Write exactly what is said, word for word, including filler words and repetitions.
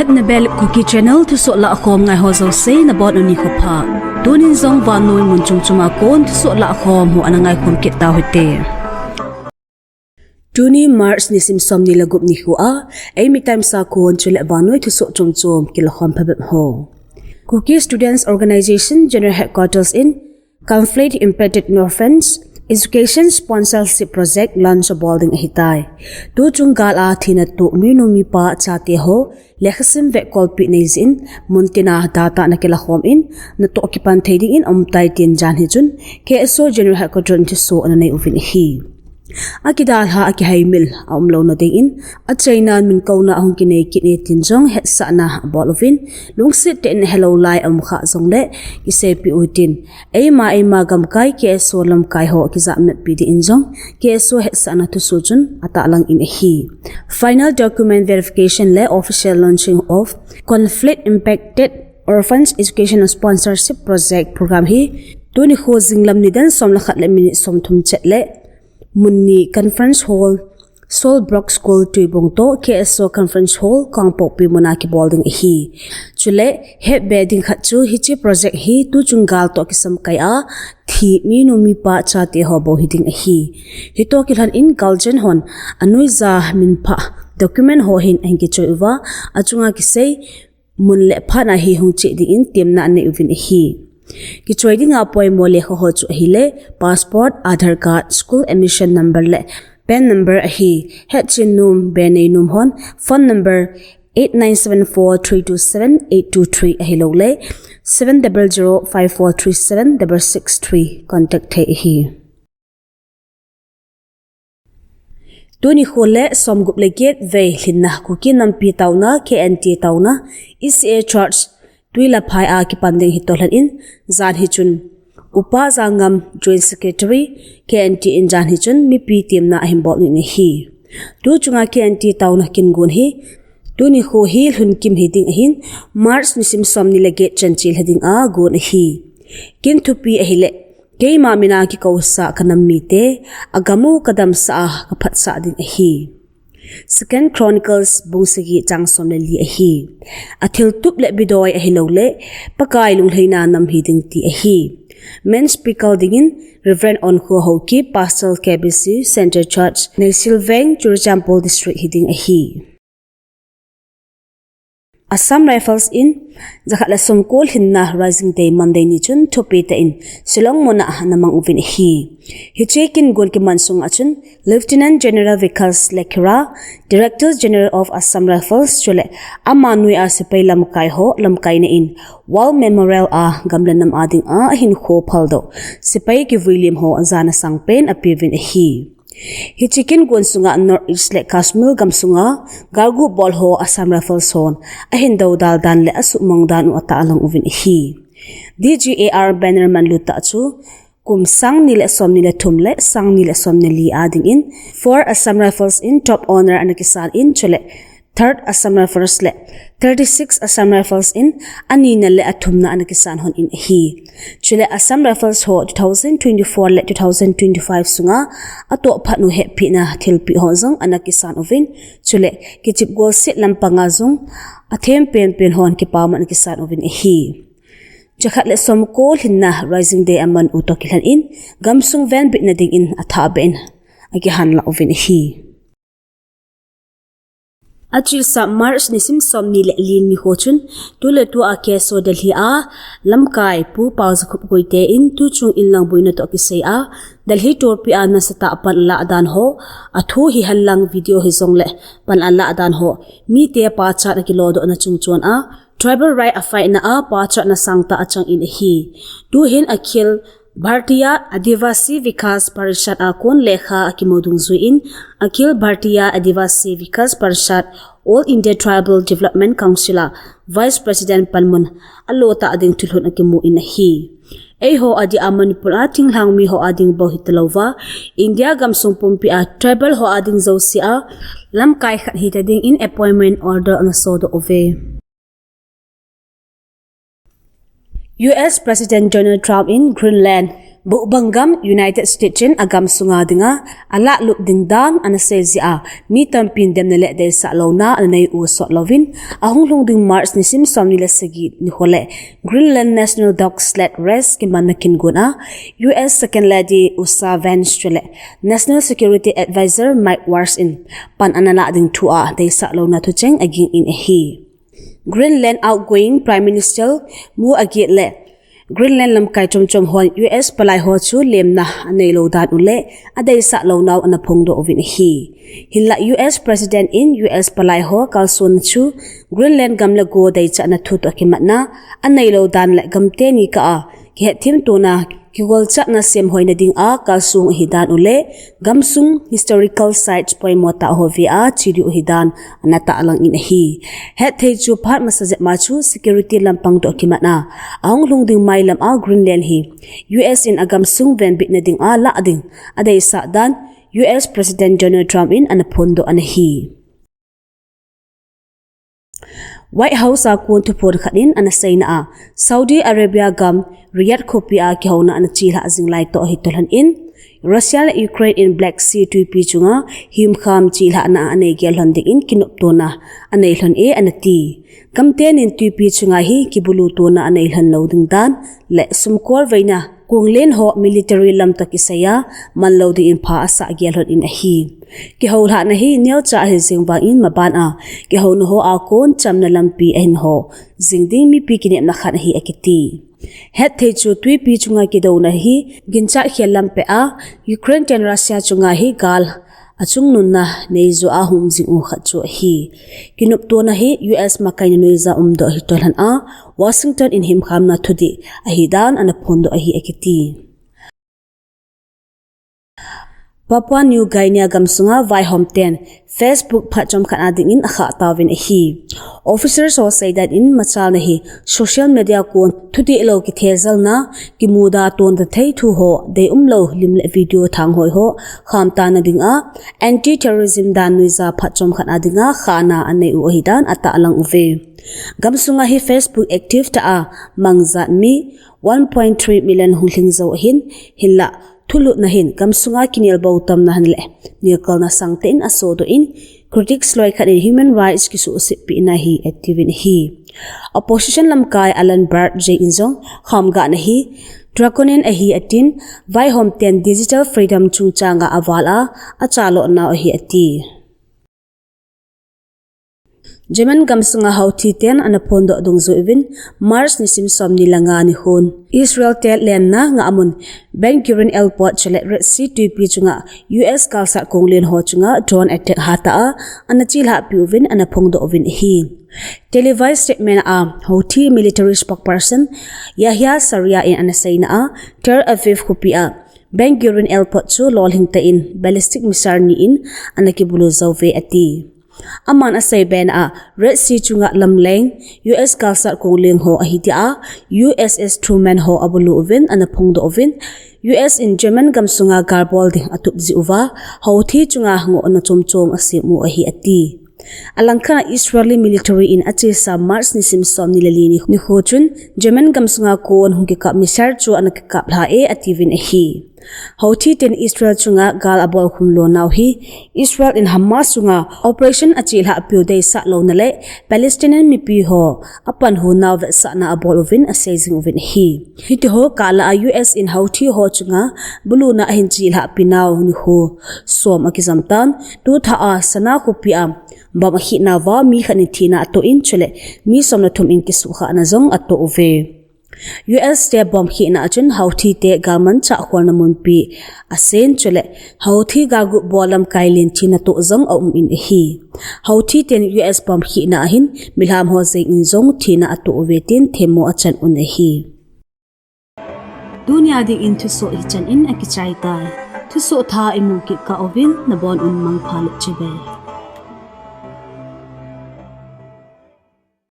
Nabel Kuki Channel thusoh lahkhom ngai ho jouse nabonun nikho pha. Tunin jong vannoi mun chom chom a kon thusoh lahkhom ho ana ngaikhom kit tauhite. Tuni March nisim somni le gup nikho a, eimi Times a kon chule vannoi thusoh chom chom kilakhom phabep ho. Kuki Students Organisation General Headquarters in Conflict Impacted Orphans Education Sponsorship Project launch abol ding ahitai. Tuchung gal a thina toh minu mipa chate ho lekhasim vekolpi nei jeh in muntina data ana kilakhom in natoh kipan thei dingin aumtai tin jan hichun K S O General Headquarters in thusoh ana nei uvin ahi. Akidalha akihaimil aumlouna dingin achaina minkouna ahung kinei kit e tin jong hetsahna abol uvin, lungset tah in helou lai aum kha jongle kiseipeh utin, eima eima gamkai K S O lamkai ho kijahmatpi dingin jong K S O hetsahna thusoh chun atahlang in ahi. Final document verification le official launching of Conflict Impacted Orphans Education Sponsorship Project Program hi tuni nikho jinglam nidan som le khat le minute somthum chet le mun ni Conference Hall, Seoul Brook School Tuibong toh K S O Conference Hall Kangpokpi muna kibol ding ahi. Chule hetbe ding khat chu hiche project hi tuchung gal toh kisamkai a thi minu mipa chate ho bou hiding ahi. Hitoh kilhon in guardian hon anoija minpha document ho hin ahin kichoi uva, achunga kisei mun le phat a hi hung che dingin temna anei uvin ahi. Kichoi dinga poimo lekha ho chu ahile passport, Aadhaar card, school admission number le PAN number ahi. Hetchen nom, be nei nom hon phone number eight nine seven four three two seven eight two three ahilouleh seven double zero five four three seven double six three contact thei ahi. Tuni nikho le somgup le get vei lhinna Kuki Nampi taona, K N T taona, E C A Church Tuilaphai a kipan ding hitoh lhon in, jan hichun Upa Jangam, Joint Secretary, K N T in jan hichun mipi temna ahin bol uvin ahi. Tuchunga K N T taona kin gon hi tuni nikho hi lhun kim hiding ahin, March nisim somni le get chan chilha dinga gon ahi. Kin thupi ahile, keima mina kikousa kanam mite, agam u kadamsah a kaphatsah ding ahi. Second Chronicles bung sagi chang som le li ahi. Athiltup le bidoi ahilouleh Pakai lunglhaina nam hiding ti ahi. Main speaker dingin Reverend Onkho Haokip, Pastor K B C Centre Church, Neihsianveng, Churachandpur District hiding ahi. Assam Rifles in jakhat le somko lhinna Rising Day Monday ni chun thupi tah in Shillong muna ana mang uvin ahi. Hiche kin gon kiman sunga chun Lieutenant General Vikas Lekhira, Director General of Assam Rifles chule ama noiya sepai lamkai ho lamkaina in War Memorial a gam le nam a dinga ahinkho phaldoh sepai kivuilim ho jana sangpen apeuvin ahi. Hiche kin gon sunga North East le Kashmir gamsunga galgu bol ho Assam Rifles hon ahin doudal dan le asuhmang dan u atahlang uvin ahi. D G A R banner manlut tah chu kum sang ni le somni le thum le sang ni le somni li a dingin four Assam Rifles in top honor ana kisan in chule third Assam Rifles le thirty-six Assam Rifles in anina le athumna ana kisan hon in ahi. Chule Assam Rifles ho two thousand twenty-four le two thousand twenty-five sunga atoh phat u hepina thilpeh ho jong ana kisan uvin, chule kichep golset lampanga jong athem penpen hon kipaman ana kisan uvin ahi. Jakhat le somko lhinna Rising Day aman u toh kilhon in gamsung venbitna dingin athahbeh in akihanlah uvin ahi. Achesa March nisim somni le li nikho chun tuletua K S O Delhi a lamkai Pu Paojakhup Guite in tuchung inlang boina toh kisai a Delhi torpi a nasatah a pan alah dan ho, athu hihen lang video hijongle pan alah dan ho mite pachat akilodohna chungchon a tribal right a fight na a pachatna sangtah achang in ahi. Tuhin Akhil Bharatiya Adivasi Vikas Parishad a kon lekha akimu dungjuiyin Akhil Bharatiya Adivasi Vikas Parishad All India Tribal Development Council a Vice President panmun alotah ding thulhun akimu in ahi. Eiho adeh a Manipur a thinglhang mi ho ading bou hitalouva India gamsung pumpi a tribal ho ading jouse a lamkai khat hita dingin appointment order ana sodoh uve. U S President Donald Trump in Greenland Bohbang gam United States in agam sunga dinga alah lut ding dan ana sei jeh a, mi tampin demna le deisah louna ana nei u sot louvin, ahung lhung ding March nisim somni le sagi nikho le Greenland National Dog Sled Race kimanna kin gon a, U S Second Lady Usa Vance chule National Security Advisor Mike Waltz in pan ana lah ding thu a deisah louna thucheng aging in ahi. Greenland outgoing Prime Minister Mu Agiet le Greenland lamkai chomchom hon U S palai ho chu lemna anei lou dan u le adeisah lounau ana phongdoh uvin ahi. Hinlah U S President in U S palai ho kalsonna chu Greenland gam le go deichatna thu toh kimatna anei lou dan le gamteni kah a kihetthem tona kigolchatna semhoina dinga kalsong ahi dan u le gamsung historical sites poimo tah ho vea chediu ahi dan ana tahlang in ahi. Hetthei chu phat masa jep ma chu security lampang toh kimatna ahung lhung ding mailam a Greenland hi U S in agamsung venbitna dinga lah ding adeisah dan U S President Donald Trump in ana phondoh ana hi. White House a kon thuphon khat in ana seina a, Saudi Arabia gam Riyadh khopi a kihouna ana chelhah jing lai toh ahi tolhon in, Russia le Ukraine in Black Sea twipi chunga himkham chelhahna anei gel lhon dingin kinoptona anei lhon e ana ti. Gamtenin twipi chunga hi kibulu tona anei lhon lou ding dan le sumkol veina konglen ho military lam toh kisaiya man lou dingin pha asah gel lhon in ahi. Kihoulhahna hi neocha ahi jeng vangin maban a kihouna ho a kon chamna lampi ahin ho jing ding mipi kinepna khat ahi akiti. Hetthei chu twipi chunga kidouna hi ginchat khel lam peh a Ukraine ten Russia chunga hi gal achungnunna neijo a hung jing u khat chu ahi. Kinoptona hi U S makaina noija umdoh ahi tolhon a Washington in himkhamna thudih ahi dan ana phondoh ahi akiti. Papua New Guinea gamsunga vaihom ten Facebook phat chomkhat a dingin akhah tauvin ahi. Officers ho seidan in machalna hi social media kon thudih lou kithejalna, kimuda tonta thei thu ho, deium lou lim le video thanghoi ho khamtana dinga anti-terrorism dan noija phat chomkhat a dinga khahna anei u ahi dan atahlang uve. Gamsunga hi Facebook active tah a mangjat mi one point three million hung lhing jou ahin, hinlah thulhutna hin gamsunga kinelbou tamna hon le nelkalna sangtah in asodoh in, critics loikhat in human rights kisuhsetpehna hi ativin ahi. Opposition lamkai Alan Berger in jong khamgahna hi draconian ahi atin, vaihom ten digital freedom chungchanga aval a achalhah nau ahi ati. German gamsunga Houthi ten ana phondoh dungjuiyin March nisim somni le nga nikhon Israel te lenna ngah mun Ben Gurion Airport chule Red Sea twipi chunga U S galsat konglen ho chunga drone attack hatah a ana chelhahpi uvin ana phongdoh uvin ahi. Televised statement a Houthi military spokesperson Yahya Saree in ana seina a Tel Aviv khopi a Ben Gurion Airport chu lolhing tah in ballistic missile ni in ana kibulu jouve ati. Aman asei bena a Red Sea chunga lamleng U S galsat konglen ho ahi tia U S S Truman ho abulu uvin ana phongdoh uvin, U S in German gamsunga galbol ding atup jeh uva Houthi chunga ngohna chomchom asem u ahi ati. Alangkhat a Israeli military in achesa March nisim somni le li ni, nikho chun German gamsunga kon hung kikap missile chu ana kikap lha e atiuvin ahi. Houthi ten Israel chunga gal abolkhum lonau hi Israel in Hamas chunga operation achelhahpiu deisah louna le Palestinian mipi ho apanhu nau vetsahna abol uvin asei jing uvin ahi. Hitiho kah lah a U S in Houthi ho chunga buluna ahin chelhahpi nau nikho som akijam tan, tuthah a Sanaa khopi a bomb akhih nauva mi khat in thina atoh in chule mi som le thum in kisuhkhahna jong atoh uve. U S te bomb khihna a chun Houthi te galmanchah kholna munpi asen chule Houthi galguh bol lamkai len thina toh jong aum in ahi. Houthi ten U S bomb khihna a hin milham ho jeng in jong thina atoh uve tin themmo achan un ahi. Tunia dingin thusoh hichan in akichai tai. Thusoh thah imu kit kah uvin nabon un mangpha le chibai.